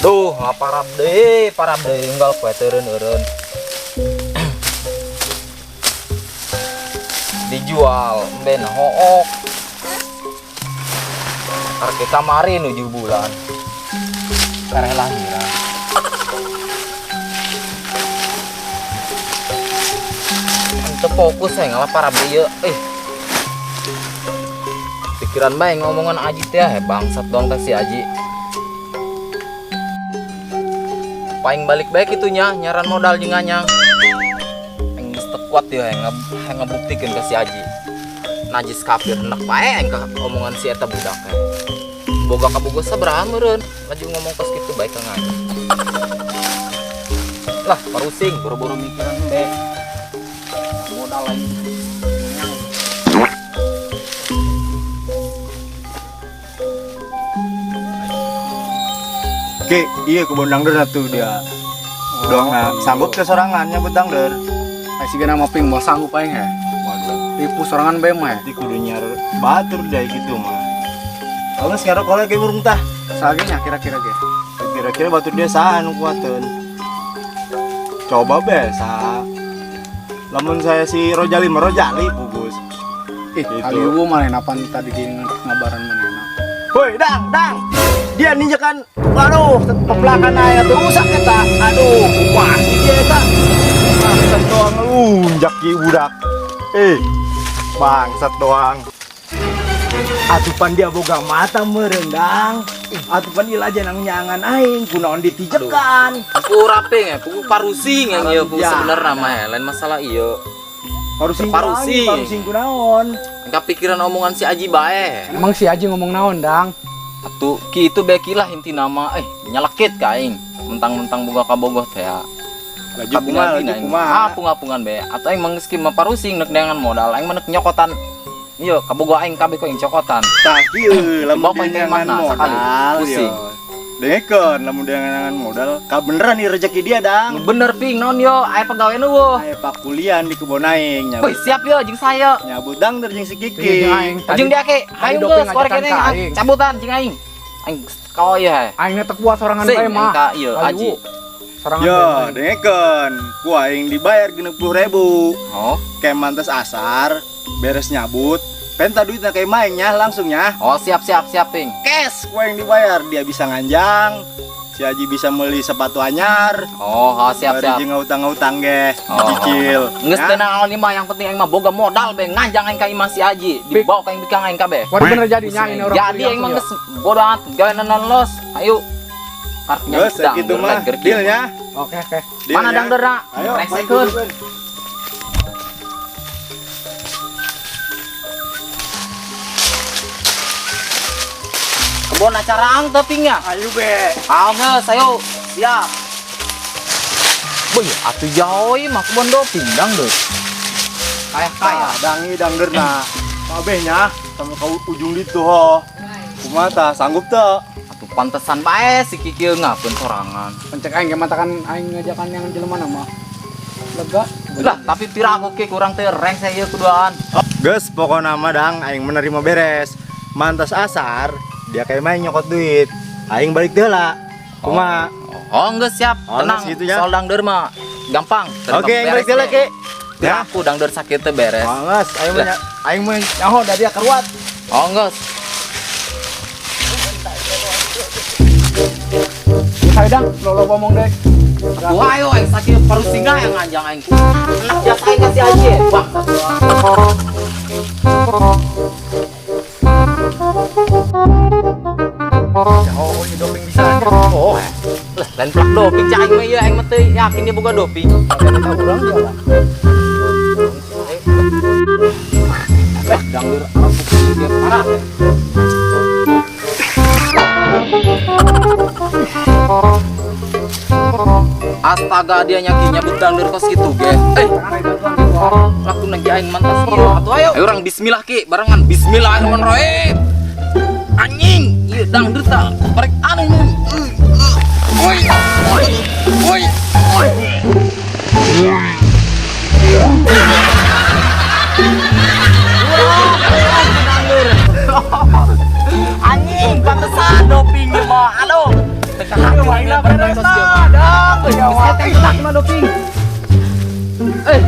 Duh, parab deui unggal poe teu eureun-eureun. Dijual ben hook. Arke kamari nuju bulan. Kareh lahiran. Teu fokus saya ngalah parab deui ieu. Eh. Pikiran bae ngomongan Aji teh bangsat doang teh si Aji. Paling balik baik itunya nyaran modal jeung nganyang. Aing geus teu kuat ieu hayang ngabuktikeun ka si Aji. Najis kafir hendak bae aing ka omongan si eta budak teh. Boga kabogoh sabaraha meureun, laju ngomong kos kitu bae ka nganyang. Lah, parusing boro-boro mikiran teh. Modal lain. Ki, iya kebon dangder atuh dia. Doang nah, sanggup ke sorangan nyabut dangder. Ai siga nama ping mau sanggup aing he. Waduh, Tipu sorangan bae mah. di kudu nyar batur deh gitu mah. Kalau sekarang kalau kayak burung tah, Sagenya kira-kira ge. Kira-kira batur dia saha nu kuateun. Coba be saha. Lamun saya si Rojali mah Rojali pugus. Ih, Gitu. kali manehna pan tadi di ngabaran manehna. Woi, dang, dang. Dia ninja kan, aduh, pepelakan aja tuh rusak eta. Aduh, kumaha sih dia eta. Bangsat doang lunjak ki budak. Eh, bangsat doang. Atupan dia boga mata merendang. Atupan ieu aja nang nyangan aing, kunaon ditijekan. Aku raping ya, pugu parusing yang ieu pugu Ya. sebenarnya mah ya, lain masalah ieu. Parusing Parusing. parusing kunaon. Kepikiran omongan si Aji bae. Emang si Aji ngomong naon, Dang? Atuh kitu bae kilah inti nama nyelekit ka aing. Mentang-mentang boga kabogoh teh ya. Laju kumaha, laju kumaha. Ah, punga-pungan bae. Atau aing mah geus ki mah parusing nek neangan modal, aing mah nek nyokotan. Iya, kabogoh aing kabeh kok aing cokotan. Tah kieu lamun Bawa dia ke neangan mana sekali. modal Pusing. yo. Dengekeun lamun dia neangan modal, ka beneran nih rezeki dia dang. Nu bener ping naon yo, aya pagawean eueuh. Aya pakulian di kebon aing Woi, nyabut. siap yo jeung saya. Nyabut dangder jeung si Kiki. Jeung aing. Tadi- Jeung dia ke, tadi hayu doping geus korek ngajakan kene ka aing. cabutan jeung aing. Aing kau ya. Aing teh kuat sorangan Sing, bae mah. aing ka ieu Ayu. Aji. Sorangan Yo, bae mah. dengekeun. Ku aing dibayar 60.000. Oh. Kayak mantes asar, beres nyabut, penta duitna kayak mainnya langsung ya. Oh, siap siap siap ping. Cash ku aing dibayar, dia bisa nganjang. Si Haji bisa beli sepatu anyar. Oh, oh siap Bari siap. jeung ngutang-ngutang ge, Oh. cicil. Geus Ya. teu naon ieu mah yang penting aing mah boga modal be nganjang aing ka imah si Haji, dibawa ka aing bikang aing kabeh. Waduh bener jadinya ini orang Jadi aing mah geus bodo amat gawe naon los. Ayo. Kartunya Geus gitu mah. Dealnya. Oke, oke. Mana Dealnya. dangderna? Ayo, Rengsekeun. main. Kebon acara ang tepingnya. Ayo be. Ah, geus, ayo. Siap. Wih, atuh jauh ieu mah kebon doping dang deh. Kaya-kaya. Tah, dangi dangderna. Kabehnya sama ke ujung ditu ho. Kumaha tah, sanggup teu? Atuh pantesan bae si Kiki ngakeun sorangan. Pencek aing ge matakan aing ngajakan yang jelema mah. Lega. Lah, tapi pira aku ke kurang teh rengse ieu kuduaan. Geus pokona mah dang aing menerima beres. Mantas asar, dia kayak main nyokot duit. Aing balik deula. Kumaha? Oh, geus siap. Oh, Tenang. geus gitu ya. Soal dangder mah gampang. Terima Oke, aing beres balik deula deh. ke. Pira aku dangder sakit teh beres. Oh, geus, aing mah aing mah nyaho da dia keruat. Oh, geus. Saya dang, lo ngomong deh. Wah, ayo aing sakit parusinga yang nganjang aing. Enak jasa aing kasih aja. Bangsat. Oh, ini doping bisa aja. Oh, lah lain plak doping cah aing mah ieu aing mah teu yakin dia boga doping. Ada urang dia lah. Eh, dangder Arab dia parah. Astaga dia nyaki nyabut dangder kos gitu ge. Eh, laku nagi aing mantas ieu. Atuh ayo. Ayo urang bismillah ki, barengan bismillahirrahmanirrahim. Anjing, ieu dangder tak barek anu nu. Woi, woi, woi, woi. Anjing, pantesan doping mah. Aduh. Teu kahati Aing beres beres dang. Geus teh tak mah doping. Eh.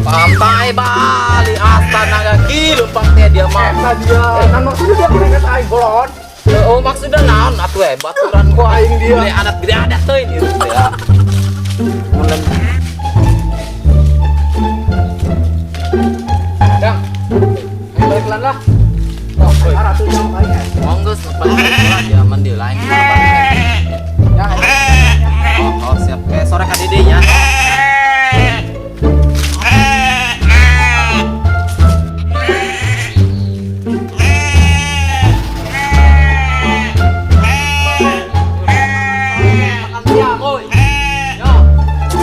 Pantai Bali astana ki lempang teh dia mah. Eta dia. Kan maksudnya dia mereka aing bolon. Oh maksudnya naon atuh eh baturan Ku aing dia. Gede adat gede adat teuing ieu teh ya. Mun Dang. Ayo balik lan lah. Oh, oi. Arah tuh jam aing. Monggo balik lah dia mandi lain di Ya, ayo. Oh, oh siap. Sore ka dede nya. Makan siang, oi. Yo.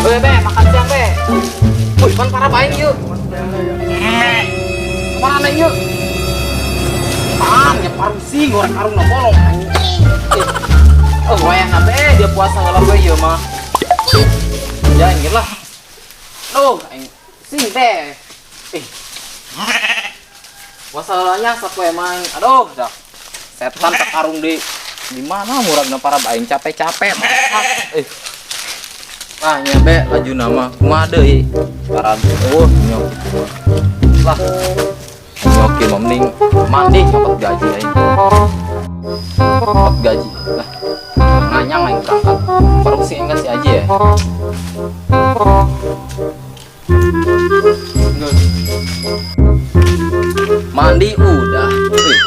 Oi, be, makan siang, be. Wih, pan para bain yuk. Kemana neng yuk? Pan, ya parusi ngorek karung na bolong anjing. Oh, wayang be dia puasa heula we ieu mah. Ya anjir lah. Duh, aing sing teh. Eh. Puasa heula nya sapoe emang. Aduh, dah. Setan tekarung di mana muragna para aing capek-capek. Eh. Ah, nya be laju nama kumaha deui? Para oh nyok gitu. Lah. Oke, mah mending mandi nyopot gaji aing. Nyopot gaji. Lah. Nganyang aing berangkat. Korupsi enggak sih aja ya? Mandi udah. Wih.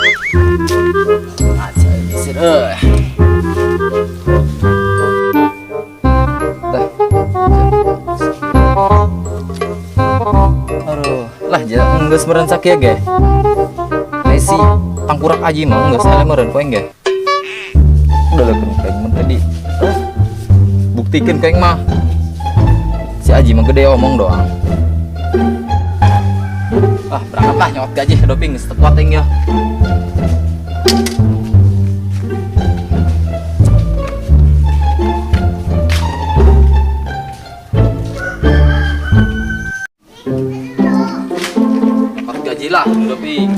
Aja sih euy. Dah. Aduh, lah geus meureun sakieu ge. Messi tangkurak aji mah geus eleh meureun ku aing ge. Udah lah ku aing mah tadi. Buktikeun ku aing mah. Si Aji mah gede omong doang. Ah, berangkatlah nyokot gaji doping geus teu kuat aing ya. Nyokot gaji lah doping.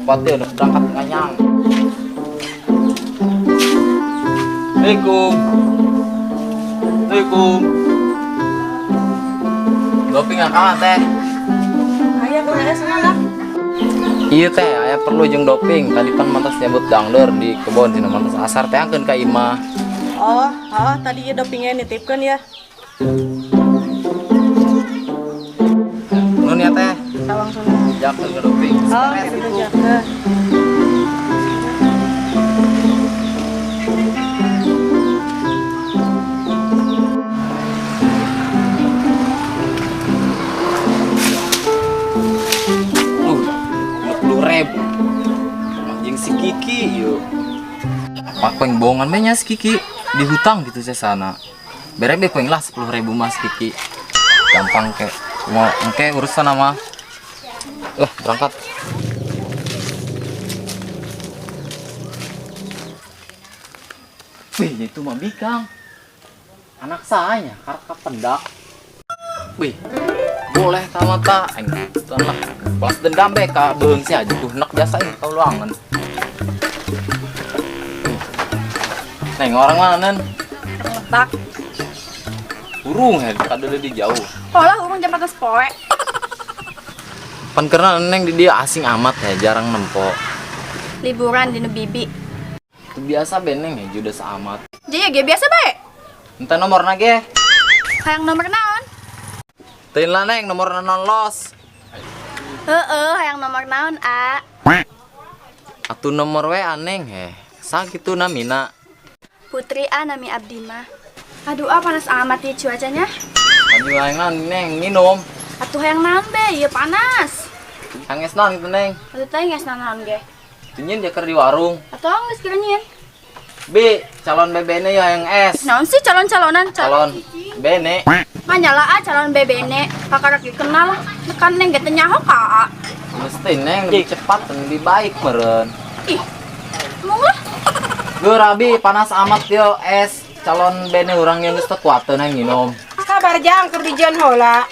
Kuat deh udah berangkat nganyang. Assalamualaikum. Assalamualaikum. Doping akang teh. Aya kumaha sana? Iya teh, aya perlu jeung doping. Tadi pan mantas nyebut dangder di kebon cenah mantas asar teh angkeun ka imah. Oh, oh tadi ieu dopingnya nitipkeun ya. Nun ya teh. Sawang sana. Jakeun ke doping. Oh, Stres gitu gitu. jakeun. 50.000. Anjing si Kiki yuk. Apa ku yang bohongan nya si Kiki di hutang gitu saya sana. Bere be ku yang lah 10.000 mas Kiki. Gampang kek. Mau engke urusan sama. Lah berangkat. Wih, itu mah Bikang. Anak saya, karek kapendak. Wih, boleh sama ta. Aing lah. Balas dendam be ka beung si aja tuh nek jasa ini kau luangan. Neng orang mana nen? Letak. Burung he, kadeuleun di jauh. Pola urang jam 14 poe. Pan karena neng di dia asing amat ya, jarang nempo. Liburan di nu bibi. Itu biasa be neng ya, judes amat. Jadi ge biasa bae. Entah nomorna ge. Hayang nomor naon? Teuing lah neng, nomor non los. Heeh, hayang nomor naon, A? Atuh nomor WA neng he. Sakitu namina. Putri A nami abdi mah. Aduh, ah panas amat ya cuacanya. Aduh hayang naon neng minum. Atuh hayang naon be, ieu panas. Hayang es naon gitu neng. Atuh teh geus naon ge. Tunyin jakar di warung. Atuh geus kira nyieun. B, calon BBN ya yang S. Naon sih calon-calonan? Calon BN. Manyala ah calon BBN, kakarak dikenal. Kan neng ge teu nyaho ka A. Mesti neng lebih cepat dan lebih baik meren. Ih. Mung lah. Gue rabi panas amat yo es calon BN orang yang geus teu kuateun neng minum. Kabar jang keur dijeun heula.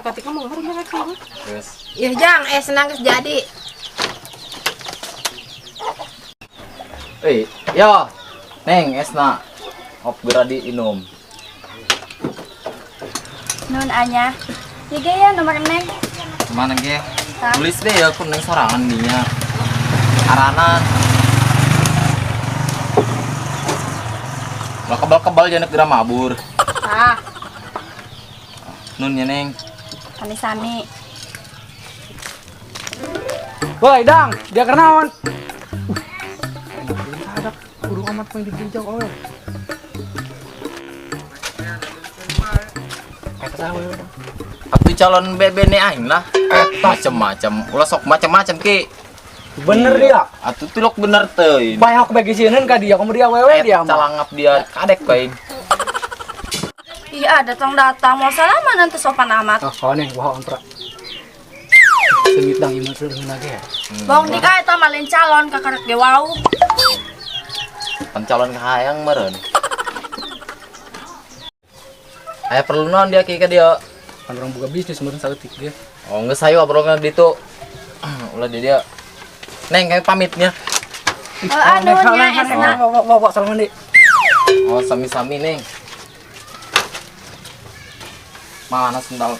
Saketik mah baru mereka. Geus. Iya jang, senang geus jadi. Eh, yo. Neng, esna. Op geura diinum. Nun anya. Ieu ge ya nomor Neng. Mana ge? Tah. Tulis deh ya, aku neng sorangan dinya. Arana. Lah kebal-kebal jangan geura mabur. Tah, Nun ya Neng. sami-sami. Woi, Dang, dia kenaon? Ada kudu amat main dijinjau oe. Eta saha we, Dang? Atuh calon bebene aing lah. Macam-macam. Ulah sok macam-macam ki. Bener dia. Atuh tilok bener teuing. Bae aku bagi sieun ka dia, kamu dia wewe dia mah. Calangap dia kadek bae. Iya, datang-datang mau salaman nanti sopan amat. Ah, kawan yang wah ontra. Sengit dang ieu mah seureun ge. Bong dika eta mah lain calon kakarek ge wau. Pan calon kahayang meureun. Aya perlu naon dia ki ka dia? Kan orang buka bisnis meureun saeutik dia. Oh, geus hayu obrolna ditu. Ulah di dia. Neng, kami pamitnya. Oh, aduh nya esna. Wah, wah, salaman deui. Oh, sami-sami, Neng. Mana sendal?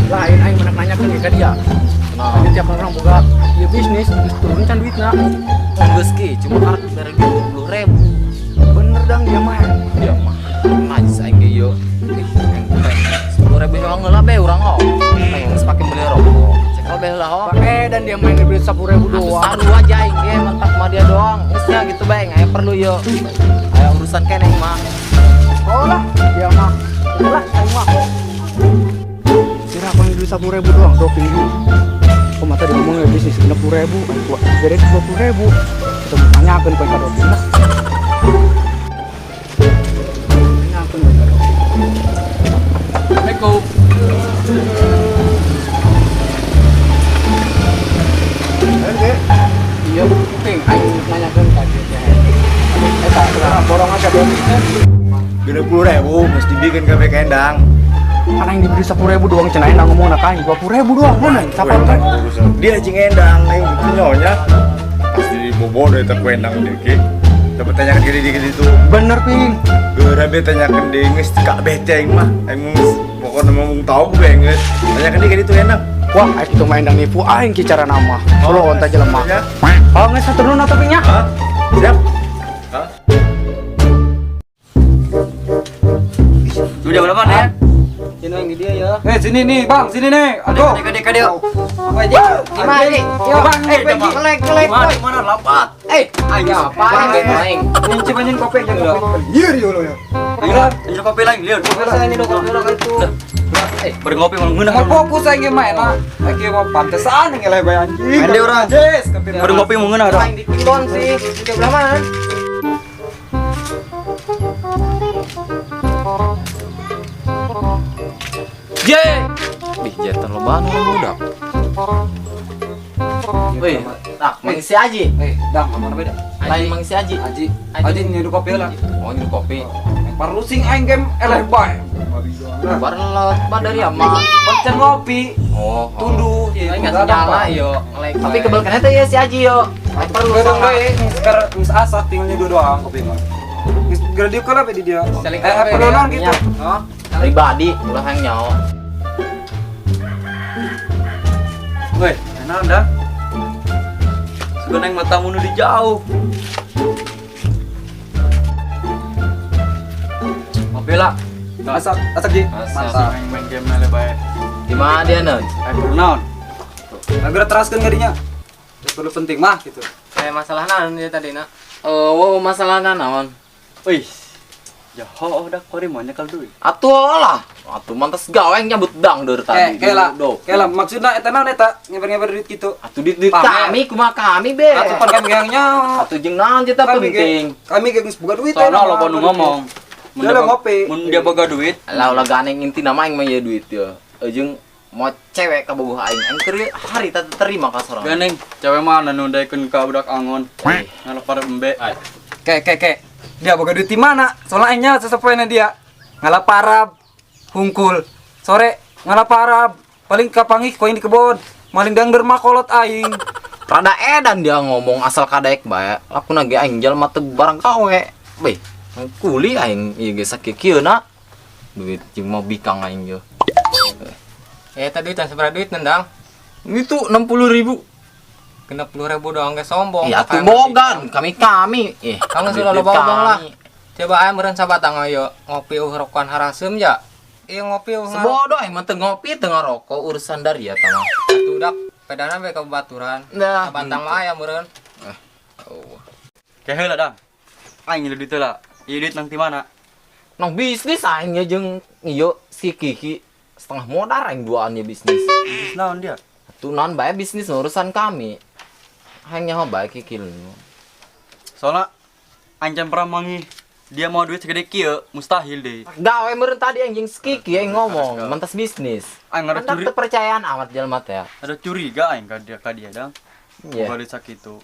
Lain aing menak nanyakeun ge ka dia. Nah, Jadi tiap orang boga ieu bisnis geus turun can duitna. geus ki, cuma karek dibere 20.000. Bener dang dia mah. Dia mah najis aing ge ieu. Ih, 10.000 doang heula be urang oh. Aing geus pake beli rokok. Cekel be heula oh. Pakai dan dia main duit 10.000 Atuh doang. sarua aja aing ge mentak mah dia doang. Geus nya gitu bae, aya perlu ieu. Aya urusan keneh mah. Oh lah, dia mah. Lah, aing mah. Kira aku yang duit 10.000 doang, doping dulu. Oh, mata dia ngomongnya bisnis 60.000, aing gua bere 20.000. Kita mau tanyakeun ka doping lah. Tanyakeun ka doping. Assalamualaikum. Iya, penting aing nanyakeun ka dia teh. Eta borong aja doping teh. 60.000 mesti bikin kafe kendang. Kan aing diberi 10.000 doang cenah endang ngomong ka aing 20.000 doang mana siapa teh? Dia cing endang aing itu nyonya. Pasti dibobo dari ku endang deh ki. Coba tanyakan diri dikit itu. Bener ping. Geura be tanyakan deui geus ka bete aing mah. Aing pokokna mah mung tahu be geus. Tanyakan deui ka ditu endang. Wah, aing kitu mah endang nipu aing ki cara nama. Solo onta jelema. Ya. Oh, geus satu dulu atuh pingnya. Hah? Siap? Hah? Udah berapa nih? Sini yang di dia ya. Sini nih, Bang, sini nih. Aduh. Adik, adik, adik. Gimana, Ji? Yo, Bang, Kelek, kelek. Gimana, gimana lapat? Aing apa aing? Nyicip anjing kopi, jangan kopi. Iya, iya lo ya. Gila, anjing kopi lagi, lihat. Kopi lagi. Kopi lah itu. Bari ngopi mau ngeunah. Mau fokus aing mah enak. Lagi mau pantesan ngeleh bae anjing. Main deh urang. Yes, Bari ngopi mau ngeunah urang. Aing dikon sih. Udah berapa? J. Bih, jetan lobaan orang budak. Wih, nah, mengisi Aji. Dang, mana beda? Lain mengisi Aji. Aji, Aji nyeduh kopi lah. Oh, nyeduh kopi. Parlu sing aing game eleh bae. Barelot, dari ama. Pacan ngopi. Oh, Tunduh, ya. Aing nggak nyala yo. Tapi kebal kena teh ya si Aji yo. Aing perlu Perlu bae, sekarang geus asak tinggal nyeduh doang kopi mah. Geus geura dieu lah di dia. Perlu naon gitu. Hah? Pribadi, ulah yang nyawa. Woi, enak dah. Suka neng matamu nu di jauh. Ngopi lah. Asak, asak ji. Asak. Mantap. Main game mele bae. Di mana dia non? Ayo perlu naon? Agar teraskeun gadinya. Perlu penting mah gitu. Kayak masalah naon dia tadi, nak? Oh, masalah naon? Wih. Jaho udah kori mau nyekel duit. Atuh lah. Atuh mantas gawe nyabut dang dari tadi. Kela maksudna eta naon eta ngeber-ngeber duit gitu. Atuh duit kami kumaha kami be. Atuh pan kami gangnya. Atuh jeung naon kita penting. Kami ge geus boga duit. Soalnya lo baru ngomong. Mun dia ngopi. Mun dia boga duit, Lah ulah ganeng inti nama aing mah ye duit ya. Jeung Mau cewek kabogoh aing, aing keur hari teu terima ka sorangan. Gandeng, cewek mana nu daekeun ka budak angon? Ngalepar embe. Ke ke ke. Dia boga duit di mana? Soalnya aing nya sesepoena dia. Ngalaparab hungkul. Sore ngalaparab paling kapangih koin di kebon. Maling dangder mah kolot aing. Rada edan dia ngomong asal kadaek bae. Lakuna ge aing jalma teu barang kawe. Beh, kuli aing ieu ge sakieu na. Duit jeung mau bikang aing ye. Eh tadi duit sabaraha duit nendang? Itu 60.000. 60.000 doang ge sombong. Ya tuh bogan kami-kami. Eh, Kamu duit sudah loba omong lah. kami. Coba aing meureun sabatang ayo ngopi rokokan harasem ja. Iya ngopi Sebodoh aing mah teu ngopi teu ngarokok urusan dari ya mah. Atuh dak pedana we ka babaturan. Nah, Sabatang mah aya meureun. Oh. Ke heula dang. Aing ngilu duit heula. Ieu duit nang ti mana? Nang bisnis aing nya jeung ieu si Kiki setengah modal aing duaan ya bisnis. Bisnis naon dia? Tuh naon bae bisnis urusan kami. Aing nyaho bae Kiki lu. Soalnya aing can pernah mangi dia mau duit segede kieu, mustahil deh. Gawe meureun tadi aing jeung si Kiki aing ngomong mentas bisnis. Aing ada Mantap curi, kepercayaan amat jelema teh. ada curiga aing ka dia dang. Iya. Boga duit sakitu.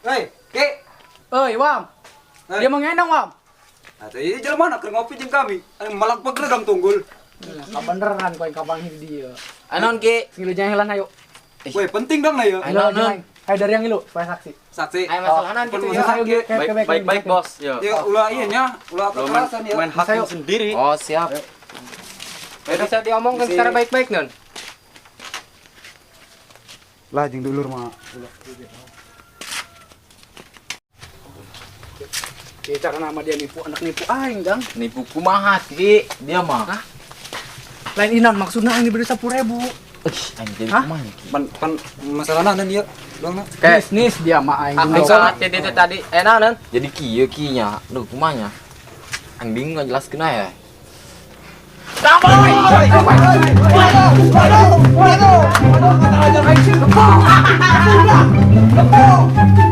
Hei, Ki. Oi, Wam. Dia mau ngendong, Wam. Atuh ieu jelema na keur ngopi jeung kami. Aing malak pegredang tunggul. Kabeneran kau yang kapangih dia. Anon Ki. Ngilu jangan helan ayo. Weh, penting dong lah ya. Ayo jangan. Ayo dari yang ngilu supaya saksi. Saksi. Ayo masalahna gitu ya. Ayo, Ki. Baik, baik, baik, bos. Yo. Ya ulah iya nya, ulah kekerasan ya. Main hakim sendiri. Oh, siap. Bisa diomongkan secara baik-baik nun. Lah jeung dulur mah. Kita kan nama dia nipu anak nipu aing, Dang. Nipu kumaha Ki? Dia mah. Lain inan maksudna aing diberi 10.000. Ih, aing jadi Hah? kumaha Ki? Pan pan masalahna nan ieu. Doang na. Bisnis dia mah aing. Aku salah jadi itu tadi. Enak nun. Jadi kieu ki nya. Duh, kumaha nya? Aing bingung ngajelaskeun aya. Waduh, waduh, waduh, waduh, waduh, waduh, waduh, waduh, waduh, waduh, waduh, waduh, waduh, waduh, waduh, waduh, waduh, waduh, waduh, waduh,